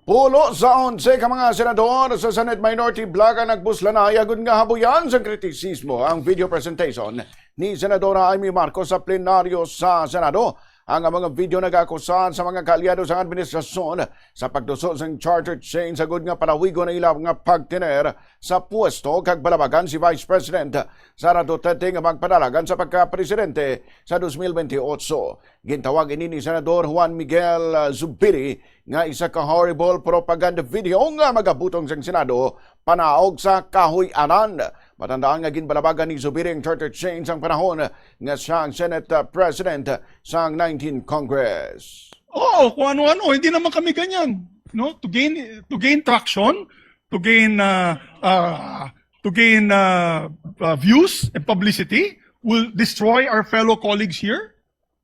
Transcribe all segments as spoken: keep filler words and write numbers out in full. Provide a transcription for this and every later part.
Pulo sa onse ka mga senador sa Senate Minority Bloc ang nagbuslanay agud nga habuyan sang kritisismo ang video presentation ni Senadora Imee Marcos sa plenaryo sa Senado. Ang mga video nagaakusar sa mga kaalyado sang administrasyon sa pagduso sang charter change agud nga palawigon ang ila nga pagtener sa pwesto kag balabagan si Vice President Sara Duterte nga magpadalagan sa pagkapresidente sa dos mil bentiocho. Gintawag ini ni Senador Juan Miguel, ah, Zubiri nga isa ka horrible propaganda video nga magabutong sang Senado panaog sa kahuy-anan. Matandaan nga ginbalabagan ni Zubiri ang charter change sang panahon nga siya ang Senate, ah, President sang nineteenth Congress. Oo, kung ano-ano, hindi naman kami ganyan. No? To gain, to gain traction, to gain, ah, ah, to gain, ah, ah, views and publicity will destroy our fellow colleagues here.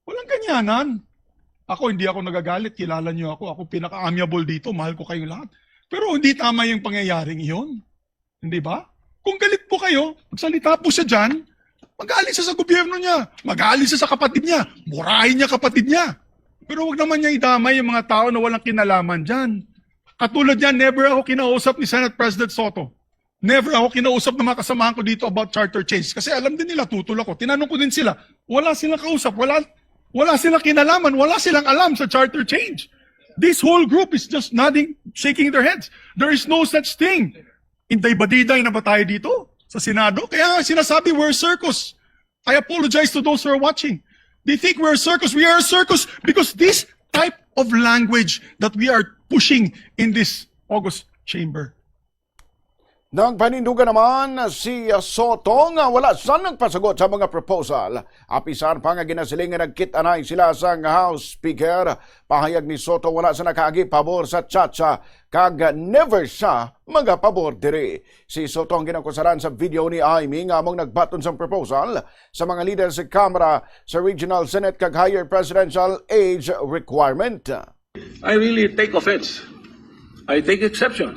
Walang ganyanan. Ako, hindi ako nagagalit. Kilala niyo ako. Ako pinaka-amiable dito. Mahal ko kayong lahat. Pero hindi tama yung pangyayaring iyon. Hindi ba? Kung galit po kayo, magsalita po siya dyan. Magalit siya sa gobyerno niya. Magalit siya sa kapatid niya. Murahin niya kapatid niya. Pero wag naman niya idamay yung mga tao na walang kinalaman dyan. Katulad niya, never ako kinausap ni Senate President Soto. Never ako kinausap ng mga kasamahan ko dito about charter change. Kasi alam din nila, tutol ako. Tinanong ko din sila, wala silang kausap, wala, wala silang kinalaman, wala silang alam sa charter change. This whole group is just nodding, shaking their heads. There is no such thing. Inday-badiday na ba tayo dito sa Senado? Kaya nga sinasabi, we're a circus. I apologize to those who are watching. They think we're a circus. We are a circus because this type of language that we are pushing in this august chamber. Nagpanindugan naman si Soto nga wala sa nagpasagot sa mga proposal. Apisar pa nga ginasiling nga nagkit-anay sila sang House Speaker, pahayag ni Soto wala sa nakaagi pabor sa CHaCha kag never siya magapabor diri. Si Soto ang ginakusaran sa video ni Imee nga among nagbaton sang proposal sa mga leader sa Kamara, sa Regional Senate kag higher presidential age requirement. I really take offense. I take exception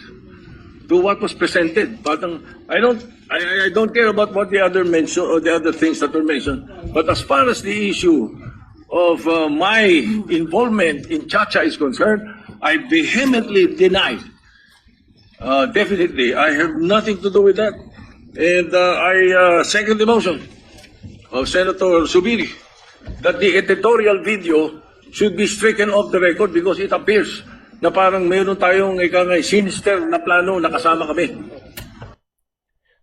to what was presented. But um, I don't I, I don't care about what the other mention or the other things that were mentioned. But as far as the issue of uh, my involvement in CHaCha is concerned, I vehemently deny. Uh, definitely, I have nothing to do with that. And uh, I uh, second the motion of Senator Zubiri that the editorial video should be stricken off the record because it appears na parang meron tayong ika nga sinister na plano na kasama kami.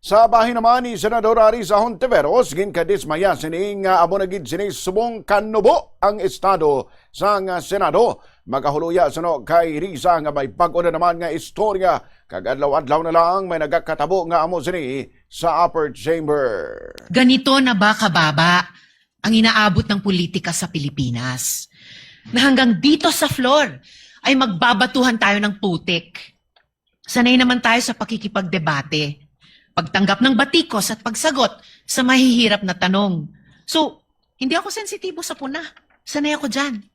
Sa bahin naman ni Senadora Risa Hontiveros, ginkadismaya sini nga amo na gid sini subong kanubo ang estado sang Senado. Magahuloya suno kay Risa nga may bag-o na naman nga istorya kag adlaw-adlaw na lang may nagakatabo nga amo sini sa upper chamber. Ganito na ba kababa ang inaabot ng politika sa Pilipinas? Na hanggang dito sa floor ay magbabatuhan tayo ng putik. Sanay naman tayo sa pakikipagdebate, pagtanggap ng batikos at pagsagot sa mahihirap na tanong. So, hindi ako sensitibo sa puna. Sanay ako dyan.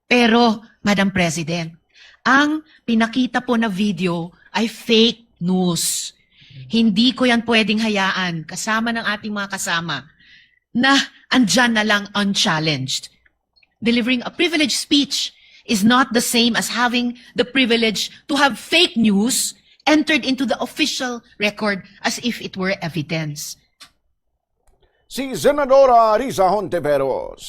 Pero, Madam President, ang pinakita po na video ay fake news. Hindi ko yan pwedeng hayaan kasama ng ating mga kasama na andyan na lang unchallenged. Delivering a privileged speech is not the same as having the privilege to have fake news entered into the official record as if it were evidence. Si Senadora Risa Hontiveros.